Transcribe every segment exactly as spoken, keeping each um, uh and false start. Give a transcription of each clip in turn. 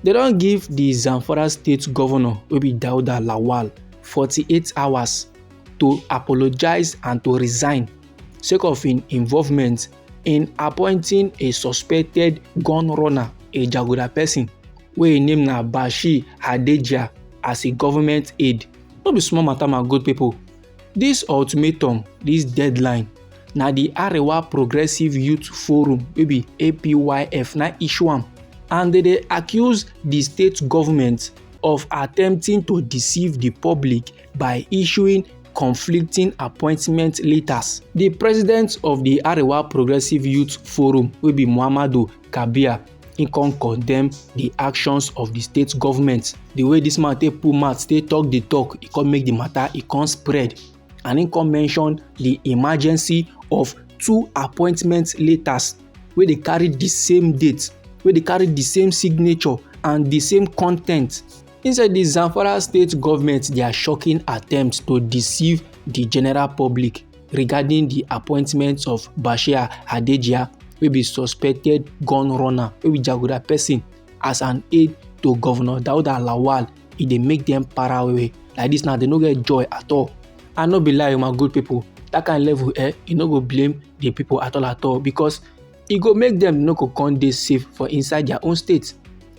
Dem don give di Zamfara state govnor wey be Dauda Lawal forty-eight hours to apologise and to resign sake of im involvement in appointing a suspected gun runner, a jaguda pesin wey im name na Bashir Hadejia, as a government aide. No be small mata, my good pipo. Dis ultimatum, dis deadline, na di Arewa Progressive Youth Forum wey be A P Y F na issue am, and dem dey accuse di state government of attempting to deceive di public by issuing conflicting appointment letters. Di president of di Arewa Progressive Youth Forum wey be Muhammadu Kabir, im come condemn di actions of di state government. Di way dis man take put mouth take talk di talk, e come make di matter e come spread, and im come mention di emergency of two appointment letters wey dey carry di same date, wey dey carry di same signature and di same content. Im say di Zamfara state government dia shocking attempt to deceive di general public regarding di appointment of Bashir Hadejia, wey be suspected gun runner, wey be jaguda pesin, as an aide to Govnor Dauda Lawal, e dey make dem para well well. Like dis now, dem no get joy at all. I no be lie, my good pipo, dat kain level, eh, you no go blame di pipo at all at all, because e go make dem no go come dey safe for inside dia own state.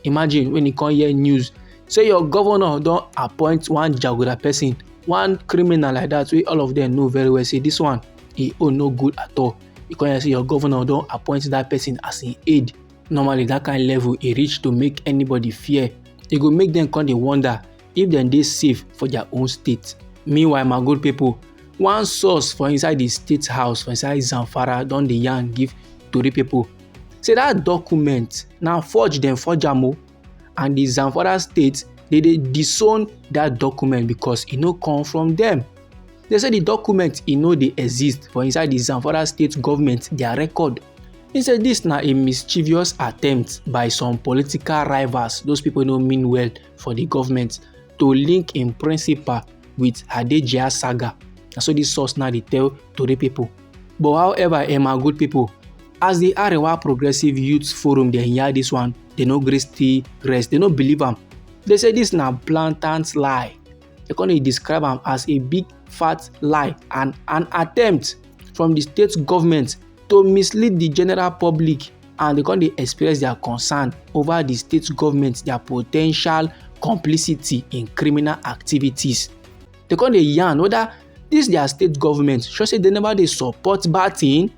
Imagine wen you come hear news say your govnor don appoint one jaguda pesin, one criminal like dat wey all of dem know very well say dis one, im own no good at all. You come hear say your govnor don appoint dat pesin as im aide. Normally, dat kain level e reach to make anybody fear. E go make dem come dey wonder if dem dey safe for dia own state. Meanwhile, my good pipo, one source for inside di state house for inside Zamfara don dey yarn give tori pipo say dat document na forge dem forge am o, and di Zamfara state dey dey disown dat document because e no come from dem. Dem say di document e no dey exist for inside di Zamfara state government dia record. Im say dis na a mischievous attempt by some political rivals, those pipo wey no mean well for di government, to link im principal wit Hadejia saga. Na so dis source now dey tell tori pipo. But however, eh, my good pipo, as di Arewa Progressive Youth Forum dey hear dis one, dem no gree still rest, dem no believe am. Dem say dis na blatant lie. Dem come dey describe am as a big fat lie and an attempt from di state government to mislead di general public, and dem come dey express dia concern over di state government dia po ten tial complicity in criminal activities. Dem come dey yarn weda dis dia state government sure say dem neva dey support bad tin,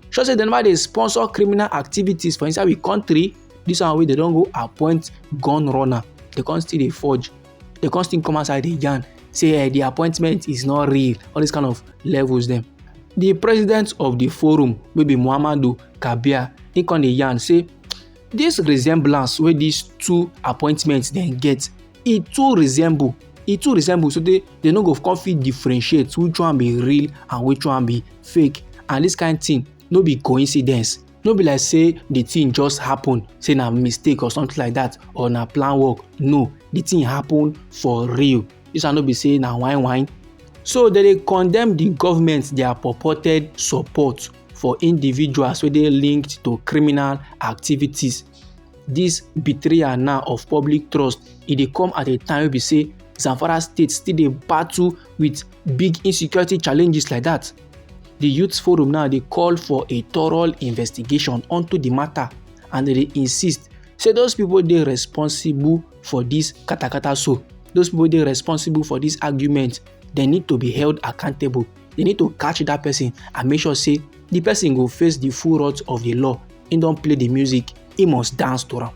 sure say dem neva dey sponsor criminal activities for inside we kontri, dis one wey dem don go appoint gun runner, dem come still dey forge, dem come still come outside dey yarn say, eh, di appointment is not real, all dis kind of levels dem. Di president of di forum, wey be Muhammadu Kabir, im come dey yarn say dis resemblance wey dis two appointments dem get, e too resemble, e too resemble sotey dem no go come fit differentiate which one be real and which one be fake, and dis kain tin no be coincidence. No be like say di tin just happen, say na mistake or something like dat, or na plan work. No, di tin happen for real. Dis one no be say na whine whine. So dem dey condemn di government dia purported support for individuals wey dey linked to criminal activities. Dis betrayal now of public trust, e dey come at a time wey be say Zamfara state still dey battle wit big insecurity challenges like dat. Di Youth Forum now dey call for a thorough investigation onto di matter, and dem dey insist say those pipo dey responsible for dis katakata so, those pipo dey responsible for dis argument, dem need to be held accountable. Dem need to catch dat pesin and make sure say di pesin go face di full wrath of di law. Im don play di music, im must dance to am.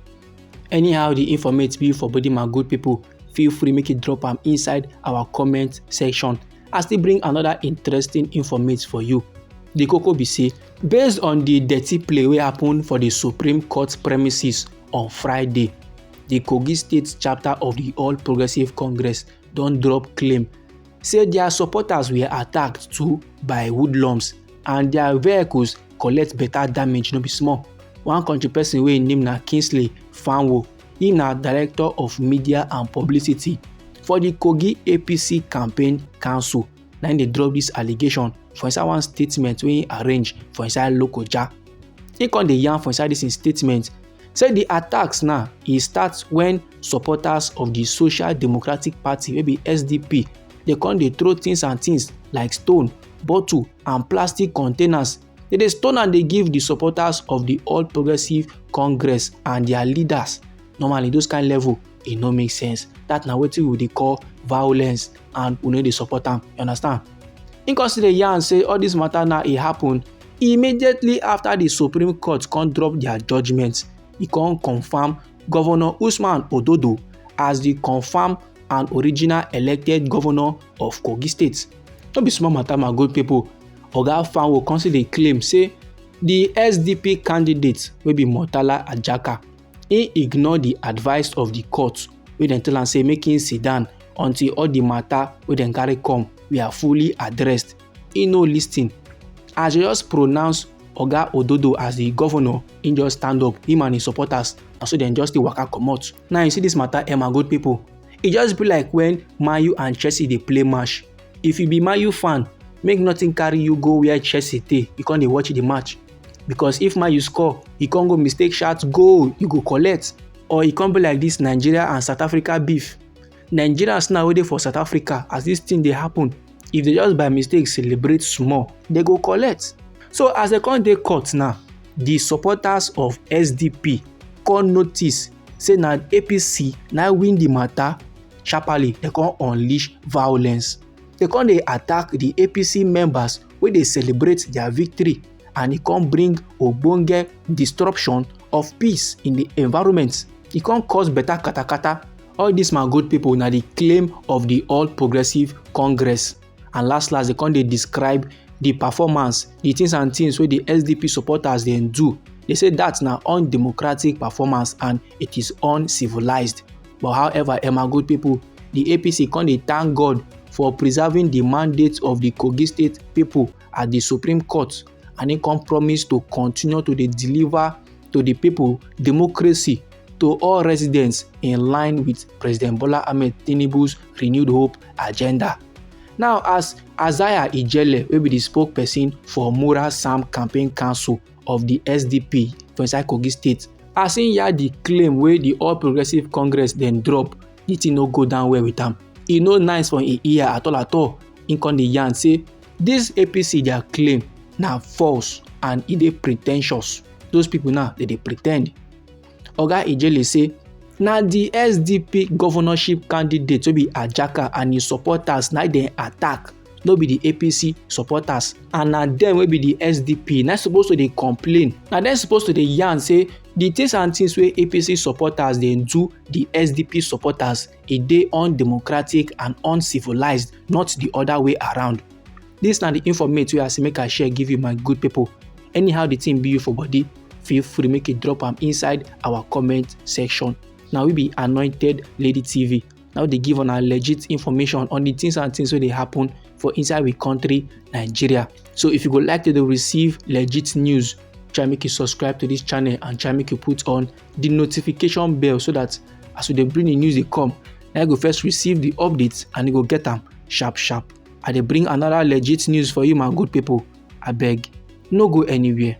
Anyhow di informate be for body, my good pipo, feel free make you drop am inside our comment section. I still bring anoda interesting informate for you. Di koko be say, based on di dirty play wey happen for di Supreme Court premises on Friday, di Kogi State chapter of di All Progressive Congress don drop claim say dia supporters were attacked too by hoodlums and dia vehicles collect beta damage no be small. One kontri pesin wey im name na Kingsley Fanwo, im na Director of Media and Publicity for di Kogi A P C Campaign Council, na im dey drop dis allegation for inside one statement wey im arrange for inside Lokoja. Im come dey yarn for inside dis im statement Say the attacks now e start when supporters of the Social Democratic Party, wey be S D P, dey come dey throw things and things like stone, bottle and plastic containers. They dey stone and dey give the supporters of the All Progressive Congress and their leaders. Normally, those kind level, e no make sense. That na wetin we dey call violence, and we no dey support am. You understand? Im come still dey yarn say all this matter now e happen immediately after the Supreme Court come drop their judgment. E come confirm Governor Usman Ododo as the confirm and original elected governor of Kogi State. No be small matter, my good people. Oga Fanwo come still dey claim say the S D P candidate, wey be Murtala Ajaka, he ignore the advice of the court, wey dem tell am say make him sit down until all the matter wey dem carry come were fully addressed. He no listen. As they just pronounce Oga Ododo as the governor, he just stand up, him and his supporters, and so dem just dey waka comot. Now you see this matter, eh, my good people. E just be like when Man U and Chelsea dey play match. If you be Man U fan, make nothing carry you go where Chelsea dey, you come dey watch the match. Because if Man U score, you come go mistake shot goal, you go collect. Or e come be like this Nigeria and South Africa beef. Nigerians now wey dey for South Africa, as this thing dey happen, if they just by mistake celebrate small, they go collect. So as they come dey court now, the supporters of S D P come notice say na A P C na win the matter. Sharply, they come unleash violence. They come dey attack the A P C members wey dey celebrate their victory, and e come bring ogbonge disruption of peace in the environment. E come cause better katakata. All this, my good people, na the claim of the All Progressive Congress. And last last, they come dey describe the performance, the things and things wey the S D P supporters dem do. They say that na undemocratic performance and it is uncivilized. But however, eh, my good people, the A P C come dey thank God for preserving the mandate of the Kogi State people at the Supreme Court, and he come promise to continue to dey deliver to the people democracy to all residents in line with President Bola Ahmed Tinubu's renewed hope agenda. Now, as Isaiah Ijele, wey be the spokesperson for Mura Sam Campaign Council of the S D P for inside Kogi State, as im hear the claim wey the All Progressive Congress dem drop, the thing no go down well with am. E no nice for im ear at all at all. Im come dey yarn say this A P C their claim na false and e dey pretentious. Those people now, they dey pretend. Oga Ijele say na the S D P governorship candidate wey be Ajaka and his supporters na dem attack, no be the A P C supporters. And na dem wey be the S D P na suppose to dey complain. Na dem suppose to dey yarn say the things and things wey A P C supporters dey do the S D P supporters, e dey undemocratic and uncivilized, not the other way around. This na the informate wey I say make I share give you, my good people. Anyhow the thing be you for body, feel free make you drop am inside our comment section. Na we be Anointed Lady T V. Now they give una legit information on the things and things wey dey happen for inside we country, Nigeria. So if you go like to dey receive legit news, try make you subscribe to this channel and try make you put on the notification bell so that as we dey bring the news dey come, na you go first receive the updates and you go get am sharp sharp. I dey bring another legit news for you, my good people. Abeg, no go anywhere.